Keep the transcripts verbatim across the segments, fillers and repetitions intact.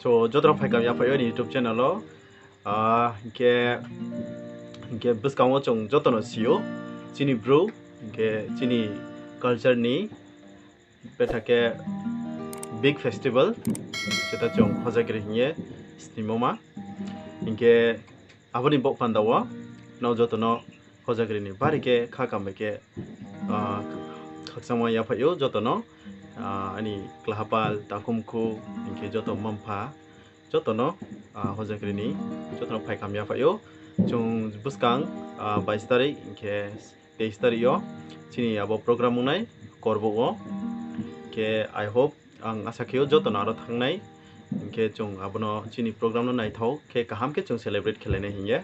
So, joto no phaikam yaphai yo ni YouTube channel o. Ah, hing khe, hing khe buskang wo chung joto no si ou, chini Bru, hing khe chini culture ni betha khe big festival, jeta chung Hojagiri hing ye snimo ma. Hing khe abo ni baoh panda wo nrao joto no Hojagiri ni bari khe khakam bai khe, ah, khakchangma yaphai ou joto no, ah, aini klahapal, takhumkhu, hing khe joto mma-mpha, joto no, ah, Hojagiri ni joto no phaikam yaphai ou. Chung buskang, ah, bais tarik hing khe teis tarik yo chini abo program ong nai Korbouh wo. Hing khe I hope, ang asa khe ou joto no aro thanng nai. Hing khe chung abo no chini program no naithao khe kaham khe chung celebrate khelai nai hing ye.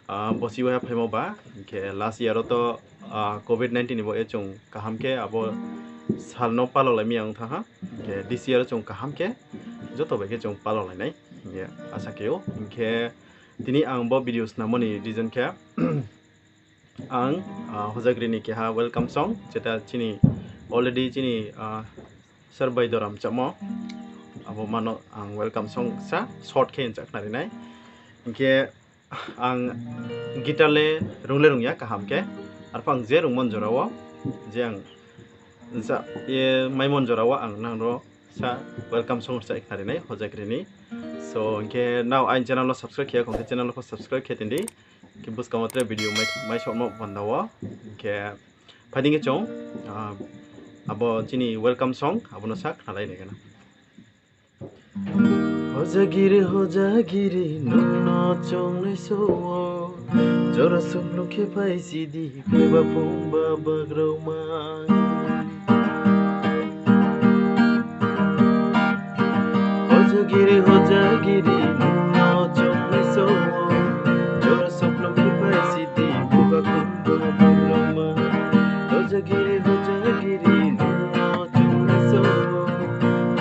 Ah, bosi waiha phaimo ba, hing khe last year wo to, ah, covid nineteen ni baoh ye chung kaham khe abo sal no palolai mi ya ong thanng ha. Hing khe this year wo chung kaham khe joto bai khe chung palolai nai hing ye asa khe ou. Hing khe tini ang bo video snamo ni reason khe ang, ah, Hojagiri ni keha welcome song, jeta chini already chini, ah, Sir Baidoram chamo, abo ma no ang welcome song sa short khe ncha khnari nai. Hing khe ang guitar le rung le rung ya kaham khe, arphuh ang je rungmon jora wo, je ang ncha ye maimon jora wo ang nang ro sa welcome song rchai khnari nai Hojagiri ni. So, hing khe nrao aini channel no subscribe khe ya khong khe channel no pho subscribe khe tong di. Hing khe buskang wo tre video mai, mai sommo panda wo. Hing khe phai di khe chung, ah, abo chini welcome song, abo no sa khnalai nai gana. Hojagiri, Hojagiri, nung no choungnai song o, jora suklung khe phai si di, beba phung ba bagraoma. Hojagiri, Hojagiri, nung no choungnai song o, jora suklung khe phai si di, beba phung ba bagraoma. Hojagiri, Hojagiri, nung no choungnai song o,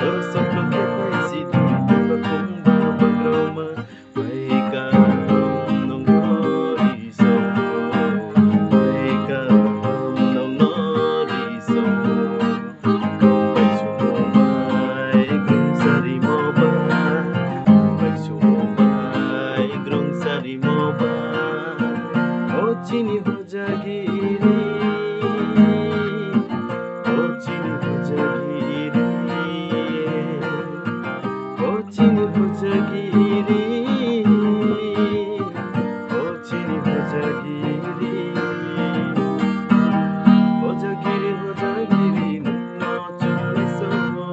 jora suklung khe phai si di, beba phung ba bagraoma. Bai kaham nung no ri song o, bai kaham nung no ri song o. Bai sumo bai grungsa rimo ba, bai sumo bai grungsa rimo ba. O chini Hojagiri, o chini Hojagiri, o chini Hojagiri, o chini Hojagiri. Hojagiri, Hojagiri, nung no choungnai song o,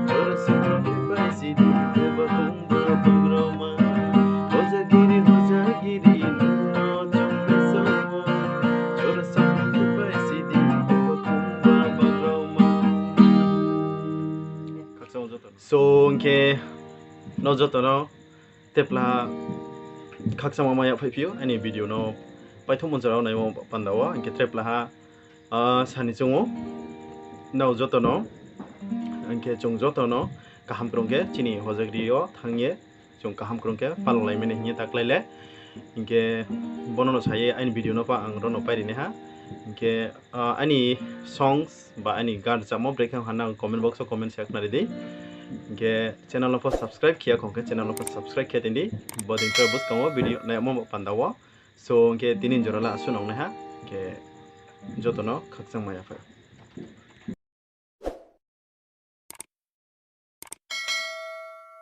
jora suklung khe phai si di, beba phung ba bagraoma. Hojagiri, Hojagiri, nung no choungnai song o, jora suklung khe phai si di, beba phung ba bagraoma. So, hing khe nrao joto no tepla khakchangma mai ya phaiphi ou, aini video no paithoh monjora naimo panda wo, hing khe tepla ha, ah, sani chung ou, nrao joto no, hing khe chung joto no kaham krung khe chini Hojagiri yo thanng ye, chung kaham krung khe palolai mani hing ye ta klái le. Hing khe bono no sa ye aini video no pho ang ro no pairi nai ha. Hing khe, ah, aini songs ba aini gan rchamo brekhe ha nang comment box wo comment se khnari di. Hing khe channel no pho subscribe khe ya khong khe channel no pho subscribe khe tong di. Bodei khe buskang wo video naimo panda wo. So, hing khe tini jora la asuh nang nai ha. Hing khe joto no khakchangma yaphai.